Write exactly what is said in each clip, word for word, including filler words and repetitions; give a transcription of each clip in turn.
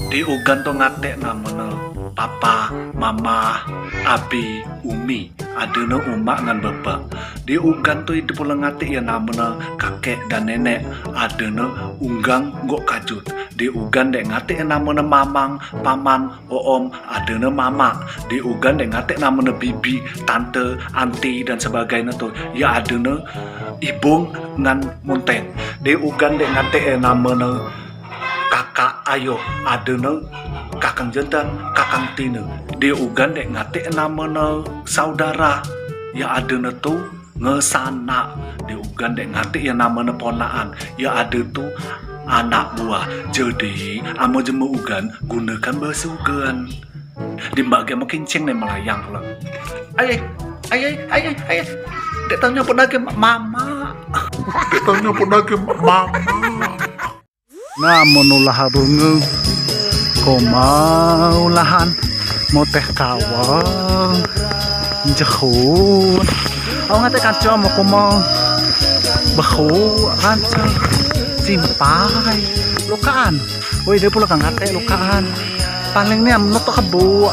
Di Ugan tu ngatek namene papa, mama, abi, umi. Adene umak ngan bapa. Di Ugan tu idup pula ngatek ye namene kakek dan nenek. Adene unggang gok kajut. Di Ugan dek ngatek ye namene mamang, paman, oom. Adene mamak. Di Ugan dek ngatek namene bibi, tante, anti, dan sebagainya tu. Ya adene ibung ngan munteng. Di Ugan dek ngatek ye namene kakak ayo, adene kakang jantan, kakang tine. Di Ugan dek ngatek namene saudara, ya adene tu ngesanak. Di Ugan dek ngatek ya namene ponakan, ya ade tu anak buah. Jadi, amen jeme Ugan, gunakan bahasa Ugan. Di mbak ge makin cing ne melayang pula. Aye, aye, aye, aye. Dek tanya pun lagi mama. Dek tanya pun lagi mama. Nah, mun ulah bungu, koma ulahan, moteh kawang, jehun. Awak ngatek kanca mau koma behu kanca simpai lukaan. Woi, dia pula kan ngatek lukaan. Paling ni am notok kebuk.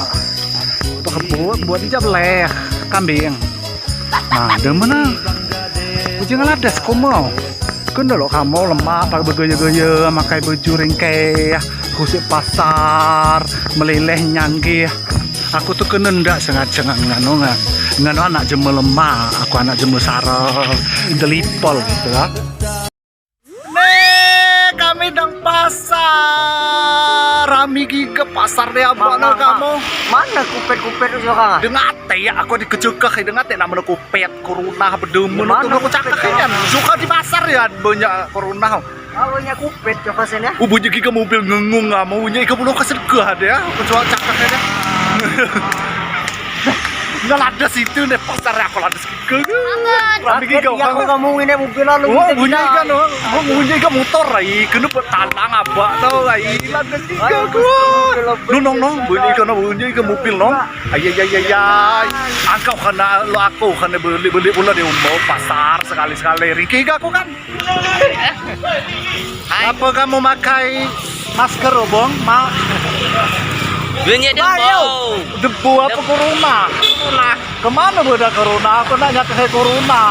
Notok kebuk buat dijak beleh kambing. Nah, demen ah. Ujung ladas komo. Kena lo kamu lemak, pakai bergaya-gaya, makai baju ringkeh, kusik pasar, meleleh nyanggih. Aku tu kena ndak sengaja ngano ngano anak jeme lemak, aku anak jeme sarang, delipol gitu lah. Nih, kami dang pasar. Rami giga pasar deh abang. Mang, mang, kamu. Mang. Mana kupet-kupet tu, Kang? Dengate ya, aku dikecekah, dengate namanya kupet, corona, bedemen. Mana tu aku cakak kupet, kan. Suka di pasar ya, banyak corona. Ah, banyak kupet, coba sini ya. Oh, banyak giga mobil ngengung, ah, maunya iga pulau kesegah deh, aku coba cakak ya. Enggak ada situ deh, pasar aku ada. Rami giga, aku kamu ini mobil lalu. Oh, bunyi ikan, oh. Bunyi ikan motor, ai. Kena buat talang abak tau, ai. Lantas tiga gua. Nong, nong, nong. Bunyi ikan, bunyi ikan mobil, nong. Ai, ai, ai, ai, ai. Angkau kena, lo aku kena beli-beli pula di umur pasar sekali-sekali. Ringkih aku kan. Apa kamu makai masker, Bong? Ma- Bunyi dembo. Debu apa corona? Corona. Kemana beda corona? Aku nak nyakah corona.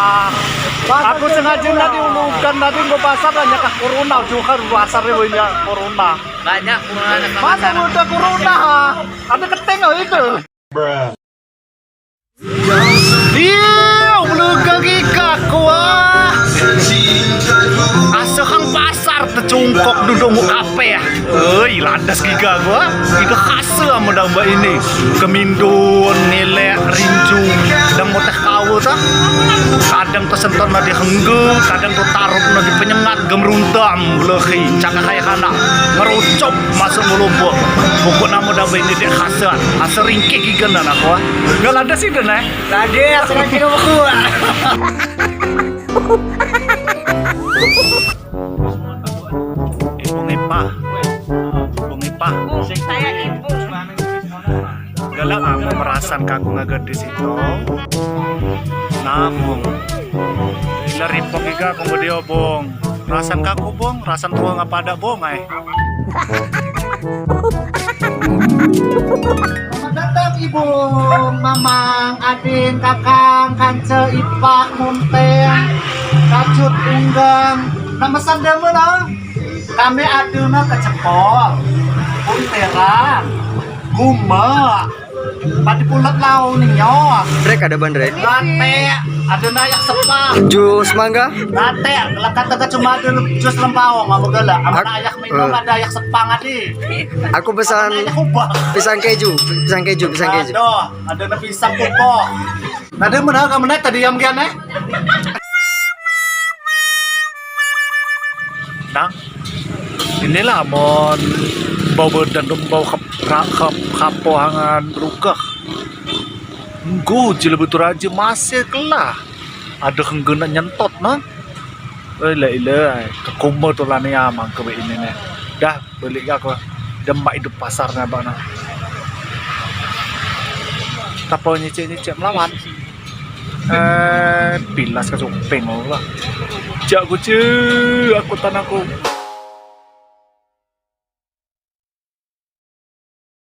Aku sengaja nak diulukan tadi ke pasar nak nyakah corona. Juga pasar ni banyak corona. Banyak corona. Mana beda corona? Ada keteng itu. Iya, beluga gika kuah. Asa kang pasar tecungkok duduk mu kape. Oi, landas giga gua. Iga khasa ama damba ini. Kemindun, nilek, rincu, dang moteh kawa ta. Kadang tesenton nadi hengge, kadang tu tarup nadi penyengat, gemeruntam, belehi, cakak kaya kanak, ngerucup. Masuk ngelumpuk. Pokok nama damba ini dek khasa. Asa ringkih gigan dan aku, ah. Enggak ada sih, Dan, eh. Lagi, asa ringkih sama aku, ah. Ipung ipah. Ipung ipah. Saya ibu. Galak lah mau merasan kaku ngaga di situ. Nah, Bung. Bila ripok iga aku video, Bung. Rasan kaku, Bung. Rasan tua ngapa ada, Bung, ai. Selamat datang, Ibu, Mamang, Adin, Kakang, Kance, Ipah, Munteng, Kacut, Unggang. Nama sandalmu, no? Kami aduna kecepol, bunteran, guma, padi pulet lau ninyo. Drek ada ban, Drek. Latek, ada nayak sepang. Jus mangga. Latek, lekat teka cuma ada jus lempau, mau gala. Ama nayak minum, eh, ada ayak sepang adi. Aku pesan pisang keju, pisang keju, pisang keju. Aduh, ada na pisang kuko. Ada mana kamu naik tadi yang gian, eh? Nah, inilah mon bau badan tu bau kep-, ra-, kep-, kapoh angan berukah. Enggo je lebetul aja masih kelah. Ada kena nyentot nah. Oi, la ilah, ke kumba tu lah ni amang ke ini ni. Dah, balik ke aku. Demak hidup pasar ni abang nah. Tapa nyicik-nyicik melawan. Eh, pilas ke suping lah. Jak kucing, aku tanah aku.